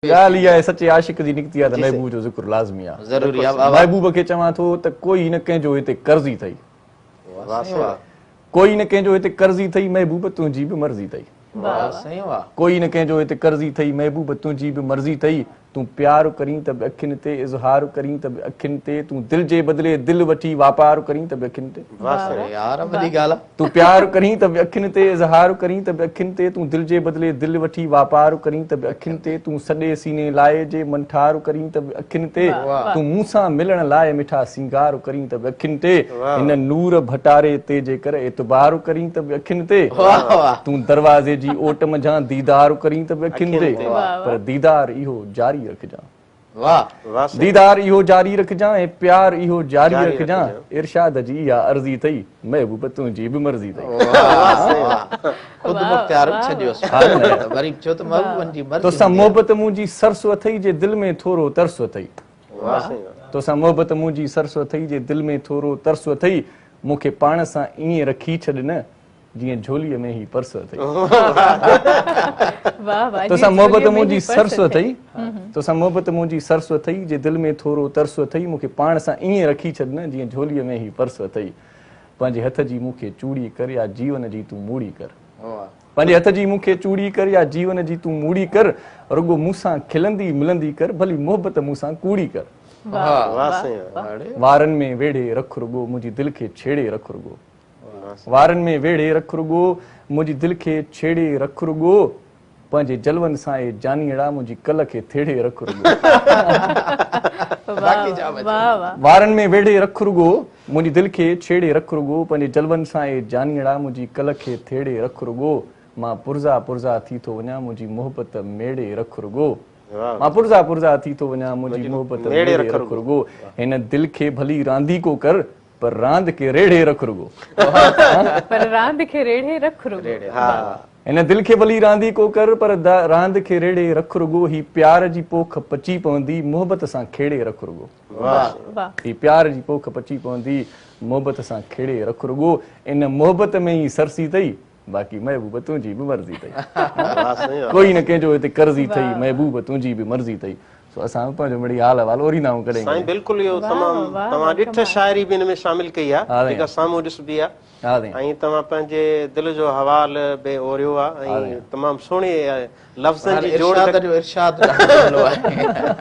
ڳالهه اها آهي سچي عاشق جي نڪتي آهي ته محبوب جو ذڪر لازمي آهي. ضروري آهي واهه. محبوب کي چوان ٿو ته ڪوئي نه ڪنهن جو هتي قرضي ٿئي. واهه سائين واهه. ڪوئي نه ڪنهن جو هتي قرضي ٿئي محبوب تنهنجي به مرضي ٿئي. واهه سائين واهه. ڪوئي نه ڪنهن جو هتي قرضي ٿئي محبوب تنهنجي به مرضي ٿئي. تون پيار ڪرين ته به اکين تي اظهار ڪرين ته به اکين تي تون دل جي بدلي دل وٺي واپار ڪرين ته به اکين تي. واهه سائين يار وڏي ڳالهه آ. تون پيار ڪرين ته به اکين تي اظهار ڪرين ته به اکين تي تون دل جي بدلي دل وٺي واپار ڪرين ته به اکين تي تون سڏي سيني لائي جي منٺار ڪرين ته به اکين تي تون مون سان ملڻ لاء مٺا سينگار ڪرين ته به اکين تي هن نور ڀٽاري تي جيڪر اعتبار ڪرين ته به اکين تي تون دروازي جي اوٽ منجهان ديدار ڪرين ته به اکين تي پر ديدار اهو جاري رکجان. ديدار اهو جاري رکجان ۽ پيار اهو جاري رکجان ارشاد جي اها عرضي ٿئي محبوب تنهنجي به مرضي ٿئي. خود مختيار به ڇڏيوس وري ڇو ته محبوبن جي مرضي توسان محبت منهنجي سرس اٿئي جي دل ۾ ٿورو ترس اٿئي توسان محبت منهنجي سرس اٿئي جي دل ۾ ٿورو ترس اٿئي مون کي پاڻ سان ائين رکي ڇڏ نه جيئن جهوليء ۾ هي پرس اٿئي. توسان محبت منهنجي سرس اٿئي توسان محبت منهنجي سرس اٿئي جي دل ۾ ٿورو ترس اٿئي مون کي پاڻ سان ائين رکي ڇڏ نه جيئن جهوليء ۾ هي پرس اٿئي پنهنجي هٿ جي مون کي چوڙي ڪر يا جيون جي تون موڙي ڪر پنهنجي هٿ جي مون کي چوڙي ڪر يا جيون جي تون موڙي ڪر رڳو مون سان کلندي ملندي ڪر ڀلي محبت مون سان ڪوڙي ڪر وارن ۾ ويڙهي رک رڳو منهنجي دل کي ڇيڙي رک رڳو وارن ۾ ويڙهي رک رڳو منهنجي دل کي ڇيڙي رک رڳو پنهنجي جلون سان اي جانيئڙا منهنجي ڪل کي ٿيڙي رک رڳو وارن ۾ ويڙهي رک رڳو منهنجي دل کي ڇيڙي رک رڳو پنهنجي جلون سان اي جانيئڙا منهنجي ڪل کي ٿيڙي رک رڳو مان پرزا پرزا ٿي ٿو وڃان منهنجي محبت ميڙي رک رڳو مان پرزا پرزا ٿي ٿو وڃان منهنجي محبت ميڙي رک رڳو هن دل کي ڀلي رانديڪو ڪر پر راند کي ريڙهي رک رڳو. پر راند کي ريڙهي رک رڳو. هن دل کي ڀلي رانديڪو ڪر پر راند کي ريڙهي رک رڳو هي پيار جي پوک پچي پوندي محبت سان کيڙي رک رڳو. هي پيار جي پوک پچي پوندي محبت سان کيڙي رک رڳو ان محبت ۾ ئي سرسي ٿئي باقي محبوب تنهنجي به مرضي ٿئي. ڪوئي نه ڪنهن جو هتي قرضي ٿئي محبوب تنهنجي به مرضي ٿئي. سو اسان به پنهنجو مڙئي حال احوال اوريندا آهيون ڪڏهن سائين بلڪل اهو تمام توهان ڏٺ شاعري به ان ۾ شامل ڪئي آهي جيڪا سامهون ڏسبي آهي ۽ توهان پنهنجي دل جو حوال به اوريو آهي ۽ تمام سهڻي لفظن جي جوڙ ارشاد جو ارشاد ڏانهن جملو آهي.